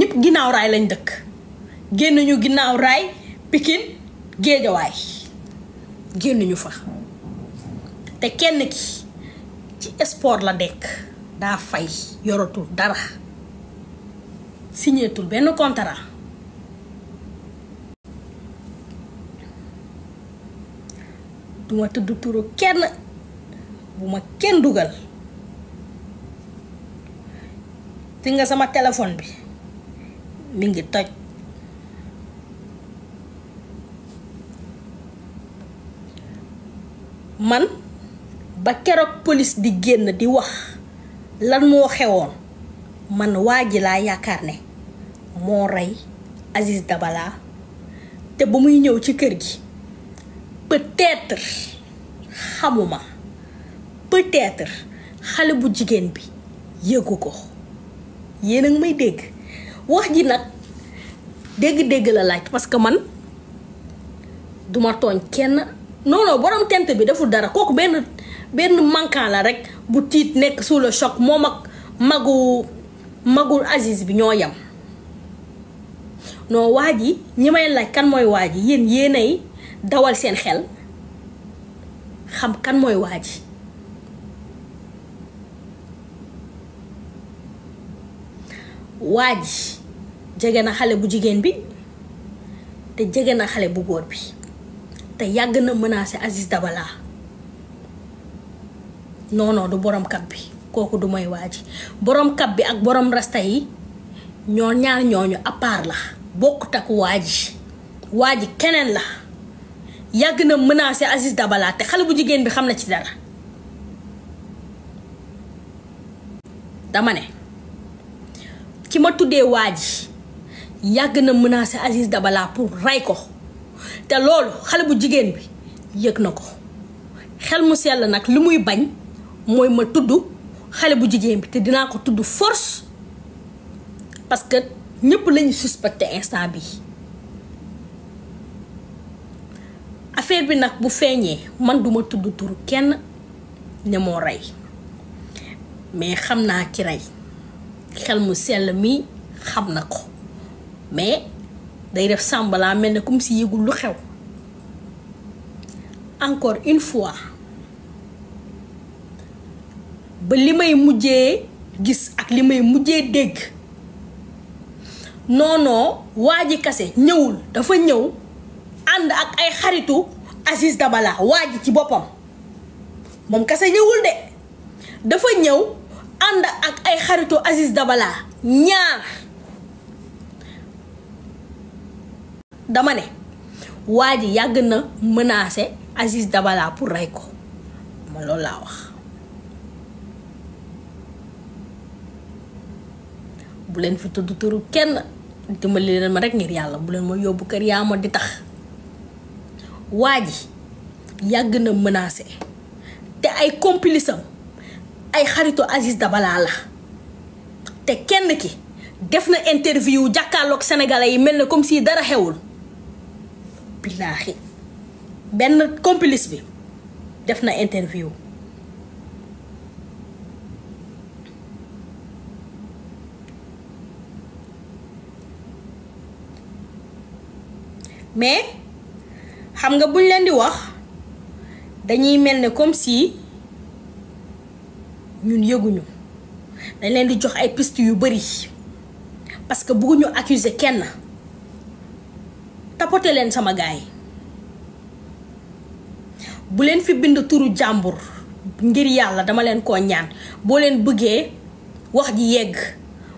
ñëpp ginnaaw raay lañ dëkk génn ñu ginnaaw raay Pikine Géejawaay génn ñu fa te kenn ki ci sport la dekk daa fay yoratul dara signétul benn contrat duma tudd turu kenn bu ma kenn dugal ti nga sama téléphone bi mi ngi toj man ba keroog police di génn di wax lan moo xewoon man waa ji laa yaakaar ne moo rey Aziz Dabala te ba muy ñëw ci kër gi peut-être xamuma peut-être xale bu jigéen bi yëgu ko yéen a ngi may dégg wax ji nag dégg-dégg la laaj parce que man duma tooñ kenn non borom tent bi deful dara kooku benn manquant la rek bu tiit nekk sous le choc moom ak magul Aziz bi ñoo yem non waa ji ñi may laaj kan mooy waa ji yéenay dawal seen xel xam kan mooy waa ji waa ji jege na xale bu jigéen bi te jege na xale bu góor bi te yàgg na menacé Aziz Dabala non du borom kap bi kooku du mooy waa ji borom kap bi ak borom rasta yi ñoo ñaar ñooñu à part la bokkut ak waa ji keneen la yàgg na menacé Aziz Dabala te xale bu jigéen bi xam na ci dara dama ne ki ma tuddee waa ji yàgg na menacé Aziz Dabala pour rey ko te loolu xale bu jigéen bi yëg na ko xel mu sell nag li muy bañ mooy ma tudd xale bu jigéen bi te dinaa ko tudd force parce que ñëpp lañu suspecté instant bi affaire bi nag bu feeñee man duma tudd turu kenn ne moo rey mais xam naa ki rey xel mu sell mi xam na ko mais day def semblant mel ne comme si yëgul lu xew encore une fois ba li may mujjee gis ak li may mujjee dégg non waa ji kase ñëwul dafa ñëw ànd ak ay xaritu Aziz Dabala waa ji ci boppam moom kase ñëwul de dafa ñëw ànd ak ay xaritu Aziz Dabala ñaar dama ne waa ji yàgg na menacé Aziz Dabala pour rey ko ma loolu laa wax bu leen fi tudd turu kenn dimbali leen ma rek ngir yàlla bu leen ma yóbbu kër yaa ma di tax waa ji yàgg na menacé te ay complice am ay xaritu Aziz Dabala la te kenn ki def na interview jàkkaarloog sénégalais yi mel ne comme si dara xewul billaahi benn complice bi def na interview mais xam nga buñ leen di wax dañuy mel ne comme si ñun yëguñu dañ leen di jox ay piste yu bari parce que bëgguñu accuser kenn tapote leen sama gaay bu leen fi bind turu jàmbur ngir yàlla dama leen koo ñaan boo leen bëggee wax ji yegg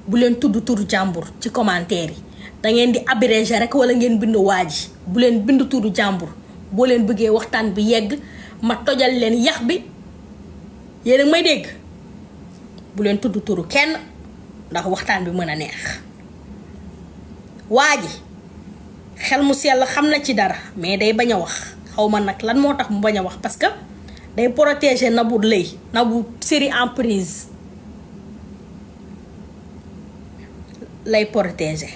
bu leen tudd turu jàmbur ci commentaire yi da ngeen di abréger rek wala ngeen bind waaji bu leen bind turu jàmbur boo leen bëggee waxtaan bi yegg ma tojal leen yax bi yéen a may dégg bu leen tudd turu kenn ndax waxtaan bi mën a neex waaji xel mu sell xam na ci dara mais day bañ a wax xaw ma nag lan moo tax mu bañ a wax parce que day protéger Nabou Leye Nabou série en prise lay protéger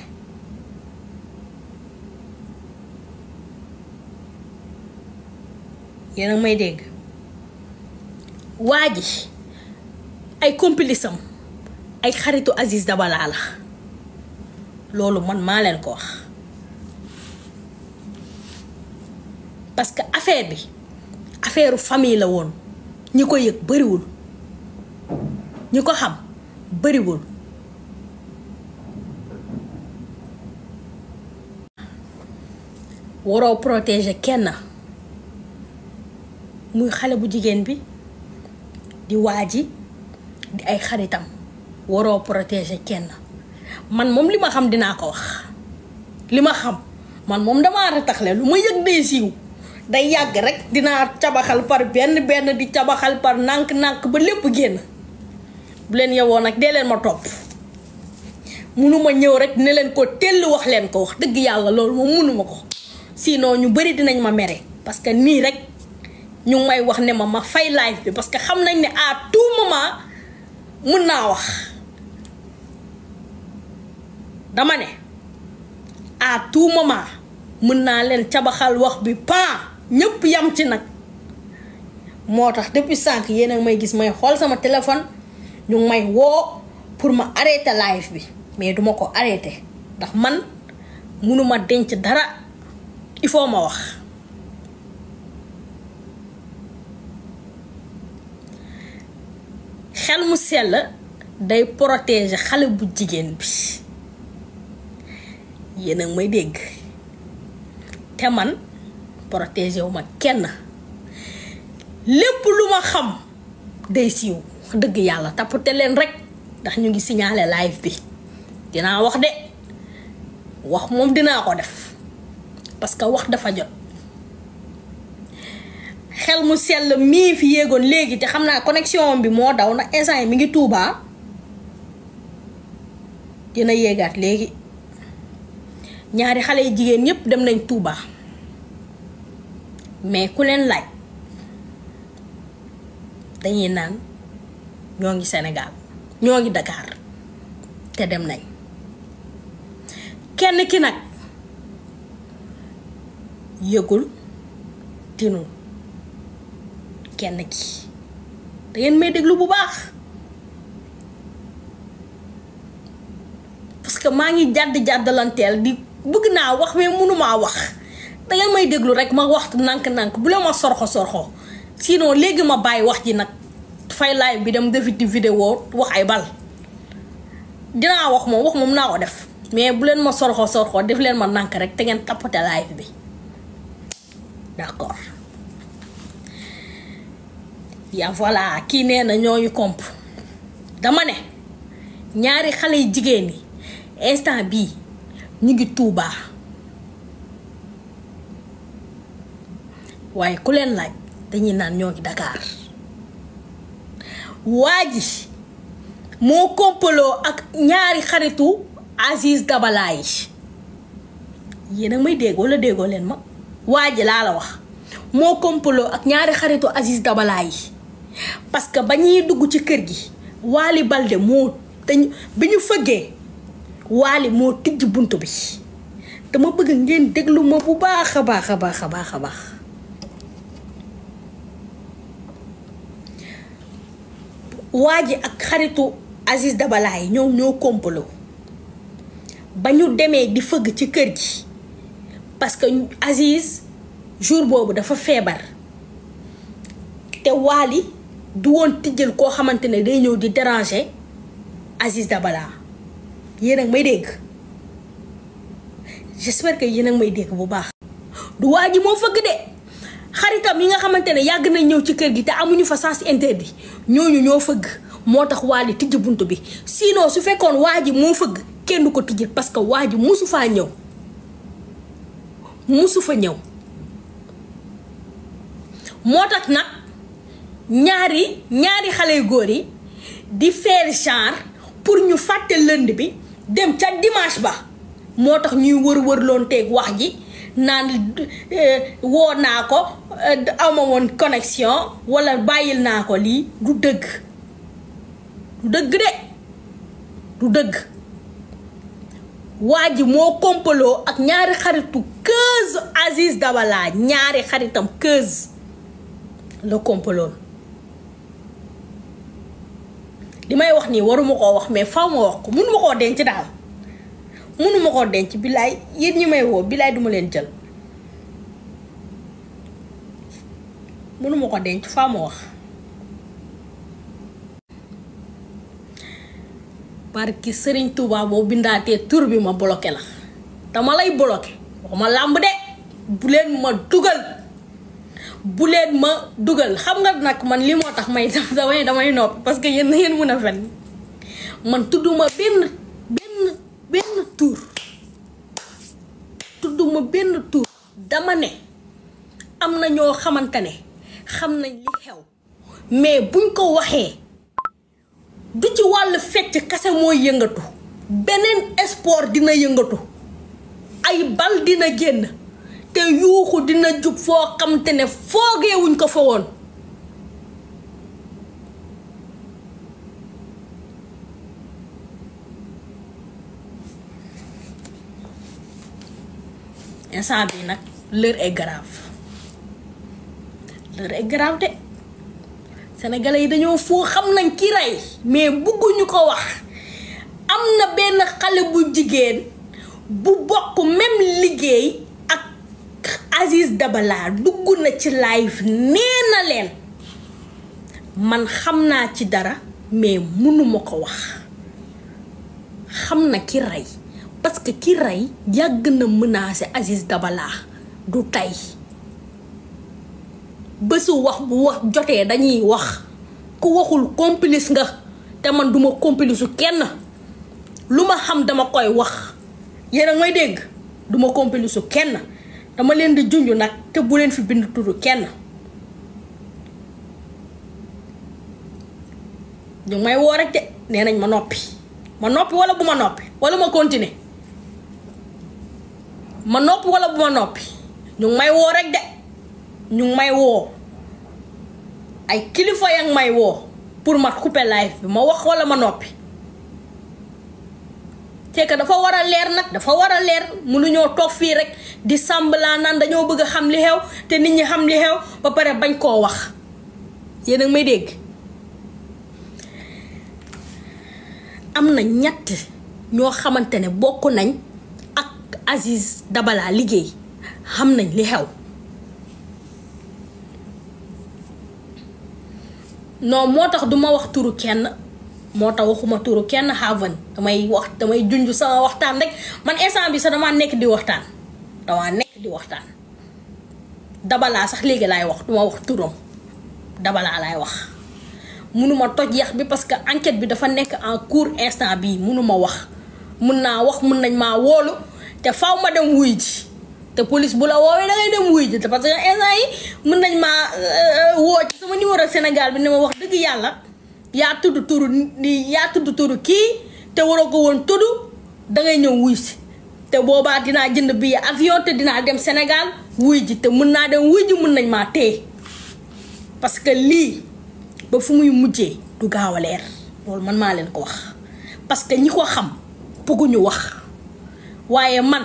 yéen a may dégg waa ji ay complice am ay xaritu Aziz Dabala la loolu man maa leen ko wax parce que affaire bi affaire famille la woon ñi ko yëg bariwul ñi ko xam bariwul waroo protéger kenn muy xale bu jigéen bi di waaji di ay xaritam waroo protéger kenn man moom li ma xam dinaa ko wax li ma xam man moom damaa rataxle lu ma yëg day siiw day yàgg rek dinaa cabaxal par benn di cabaxal par nànk-nànk ba lépp génn bu leen yewoo nag dee leen ma topp munuma ñëw rek ne leen ko tell wax leen ko wax dëgg yàlla loolu moom munuma ko sinon ñu bari dinañ ma mere parce que nii rek ñu may wax ne ma fay live bi parce que xam nañ ne à tout moment mun naa wax dama ne à tout moment mën naa leen cabaxal wax bi ñëpp yam ci nag moo tax depuis sànq yéen a may gis may xool sama téléphone ñu may woo pour ma arrêter live bi mais duma ko arrêter ndax man munuma denc dara il faut ma wax xel mu sell day protéger xale bu jigéen bi yéen a may dégg te man protéger wu ma kenn lépp lu ma xam day siiw dëgg yàlla tapote leen rek ndax ñu ngi signaler live bi dinaa wax de wax moom dinaa ko def parce que wax dafa jot xel mu sell mii fi yéegoon léegi te xam naa connexion bi moo daw na instant yi mi ngi Touba dina yéegaat léegi ñaari xale yi jigéen ñépp dem nañ Touba mais ku leen laaj dañuy naan ñoo ngi Sénégal ñoo ngi Dakar te dem nañ kenn ki nag yëgul tinul kenn ki da ngeen may déglu bu baax parce que maa ngi jàddalanteel di bëgg naa wax mais mënumaa wax da ngeen may déglu rek ma wax nànk-nànk bu leen ma sorxo sinon léegi ma bàyyi wax ji nag fay live bi dem defiti vidéo wax ay bal dinaa wax moom naa ko def mais bu leen ma sorxo def leen ma nànk rek te ngeen tapote live bi d'accord yaa voilà kii nee na ñooyu komp dama ne ñaari xale yu jigéen yi instant bii ñu ngi Touba waaye ku leen laaj dañuy naan ñoo ngi Dakar waa ji moo kompaloo ak ñaari xaritu Aziz Dabala yi yéen a may dégg wala déggoo leen ma waa ji laa la wax moo kompaloo ak ñaari xaritu Aziz Dabala yi parce que ba ñuy dugg ci kër gi Wally Balde bi ñu fëggee Wally moo tijj bunt bi dama bëgg ngeen déglu ma bu baax a baax waa ji ak xaritu Aziz Dabala yi ñoo kompaloo ba ñu demee di fëgg ci kër gi parce que Aziz jour boobu dafa feebar te Wally du woon tijjal koo xamante ne day ñëw di déranger Aziz Dabala yéen ak may dégg j'espère que yéen ak may dégg bu baax du waa ji moo fëgg de xaritam yi nga xamante ne yàgg nañ ñëw ci kër gi te amuñu fa sens interdit ñooñu ñoo fëgg moo tax Wally tijj bunt bi sinon su fekkoon waa ji moo fëgg kenn du ko tijjal parce que waa ji musu fa ñëw moo tax nag ñaari xale yu góor yi di faire genre pour ñu fàtte lënd bi dem ca dimanche ba moo tax ñuy wër loon teeg wax ji naan woo naa ko awma woon connexion wala bàyyil naa ko lii du dëgg waa ji moo kompaloo ak ñaari xaritu Keuz Aziz Dabala ñaari xaritam Keuz la kompaloon li may wax nii waruma koo wax mais faw ma wax ko mënuma koo denc daal mënuma koo denc billaay yéen ñi may woo billaay duma leen jël mënuma ko denc faa ma wax barki Serigne Touba boo bindaatee tur bi ma bloqué la dama lay bloqué waxuma làmb de bu leen ma dugal xam nga nag man li moo tax may damay noppi parce que yéen mën a fen man tudduma benn tur dama ne am na ñoo xamante ne xam nañ li xew mais buñ ko waxee du ci wàllu fecc kase mooy yëngatu beneen sport dina yëngatu ay bal dina génn te yuuxu dina jub foo xamante ne foogeewuñ ko fa woon instant bi nag l'heure est grave de sénégalais yi dañoo foo xam nañ ki rey mais bugguñu ko wax am na benn xale bu jigéen bu bokk même liggéey ak Aziz Dabala dugg na ci live nee na leen man xam naa ci dara mais mënuma ko wax xam na ki rey parce que ki rey yàgg na menacer Aziz Dabala du tey bésu wax bu wax jotee dañuy wax ku waxul complice nga te man duma complice kenn lu ma xam dama koy wax yéen a may dégg duma complice kenn dama leen di junj nag te bu leen fi bind turu kenn ñu may woo rek de nee nañ ma noppi wala bu ma noppi wala ma continuer ma noppi wala bu ma noppi ñu may woo rek de ñu may woo ay kilifa yang may woo pour ma couper live bi ma wax wala ma noppi c'est que dafa war a leer nag dafa war a leer mënuñoo toog fii rek di semblant naan dañoo bëgg a xam li xew te nit ñi xam li xew ba pare bañ koo wax yéen a may dégg am na ñett ñoo xamante ne bokk nañ ak Aziz Dabala liggéey xam nañ li xew non moo tax duma wax turu kenn moo tax waxuma turu kenn xaavan damay junj sama waxtaan rek man instant bi sax damaa nekk di waxtaan Dabala sax léegi laay wax duma wax turam Dabala laay wax mënuma toj yax bi parce que enquête bi dafa nekk en cours instant bii mënuma wax mën naa wax mën nañ maa woolu te faaw ma dem wuy ji te police bu la woowee da ngay dem wuy ji parce que instant yi mën nañ maa woo ci sama numéro Sénégal bi ne ma wax dëgg yàlla yaa tudd turu kii te waroo ko woon tudd dangay ñëw wuy si te boobaa dinaa jënd billet avion te dinaa dem Sénégal wuy ji te mën naa dem wuy ji mën nañ maa téye parce que lii ba fu muy mujjee du gaaw a leer loolu man maa leen ko wax parce que ñi ko xam bëgguñu wax waaye man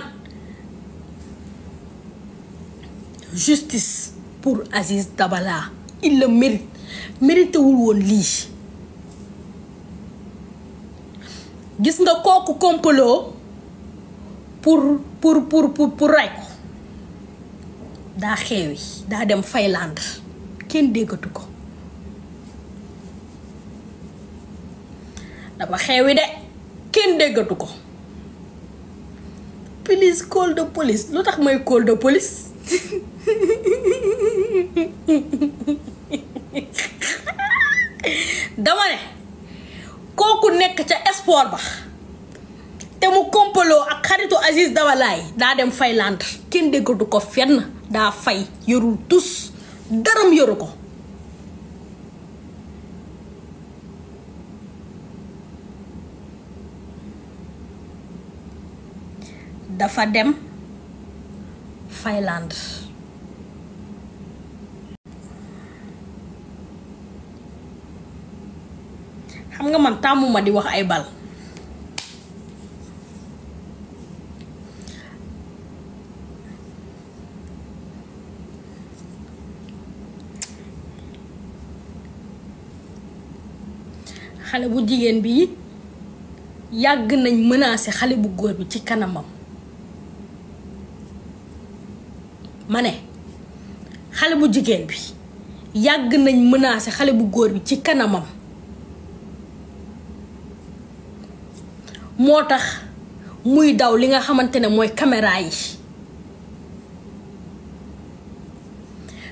justice pour Aziz Dabala il le mérite wul woon lii gis nga kooku complot pour rey ko daa xeewi daa dem Finlande kenn déggatu ko dafa xeewi de kenn déggatu ko please call the police lu tax may call the police dama ne kooku nekk ca sport ba te mu complot ak xaritu Aziz Dabala daa dem Finlande kenn déggatu ko fenn daa fay yorul tus daram yoru ko dafa dem Finlande xam nga man tàmmuma di wax ay bal xale bu jigéen bi yàgg nañ menacer xale bu góor bi ci kanamam ma ne xale bu jigéen bi yàgg nañ menacer xale bu góor bi ci kanamam moo tax muy daw li nga xamante ne mooy caméra yi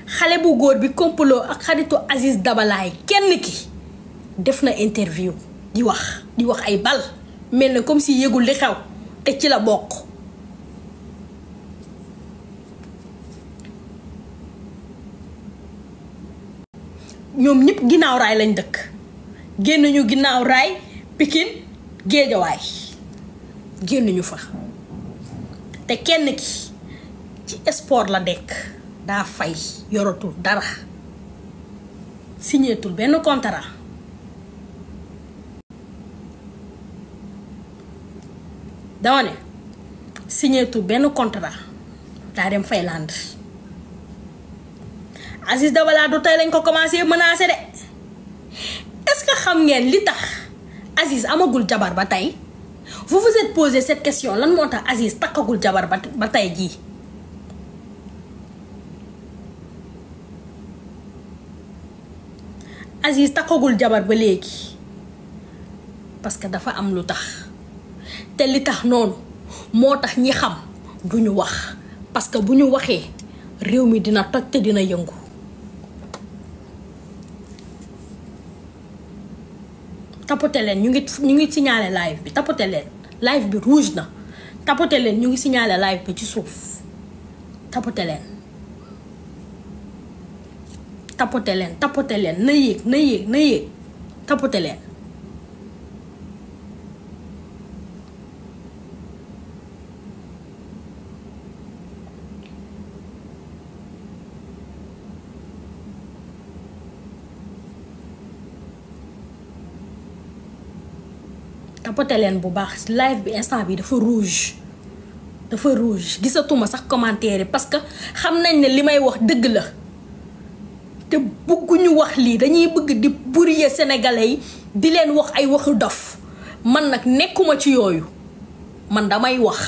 xale bu góor bi complot ak xaritu Aziz Dabala yi kenn ki def na interview di wax ay bal mel na comme si yëgul li xew te ci la bokk ñoom ñëpp ginnaaw raay lañ dëkk génn ñu ginnaaw raay Pikine Géejawaay génn ñu fa te kenn ki ci sport la dekk daa fay yoratul dara signétul benn contrat dama ne signétul benn contrat daa dem Finlande Aziz Dabala du tey lañ ko commencé menacer de est-ce que xam ngeen li tax Aziz amagul jabar ba tey vous vous êtes posé cette question lan moo tax Aziz takkagul jabar ba tey jii Aziz takkagul jabar ba léegi parce que dafa am lu tax te li tax noonu moo tax ñi xam duñu wax parce que bu ñu waxee réew mi dina toj te dina yëngu tapote leen ñu ngi signaler live bi tapote leen live bi rouge na tapote leen ñu ngi signaler live bi ci suuf tapote leen na yéeg tapote leen tapote leen bu baax live bi instant bi dafa rouge gisatuma sax commentaire parce que xam nañ ne li may wax dëgg la te bëgguñu wax lii dañuy bëgg di brouiller sénégalais yi di leen wax ay waxu dof man nag nekkuma ci yooyu man damay wax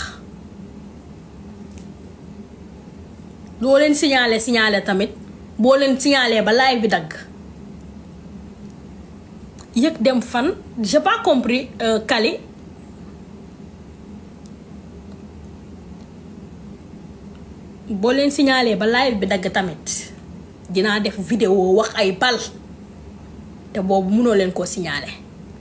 loo leen signaler tamit boo leen signaler ba live bi dagg yëg dem fan j'ai pas compris Kali boo leen signaler ba live bi dagg tamit dinaa def vidéo wax ay bal te boobu mënoo leen koo signaler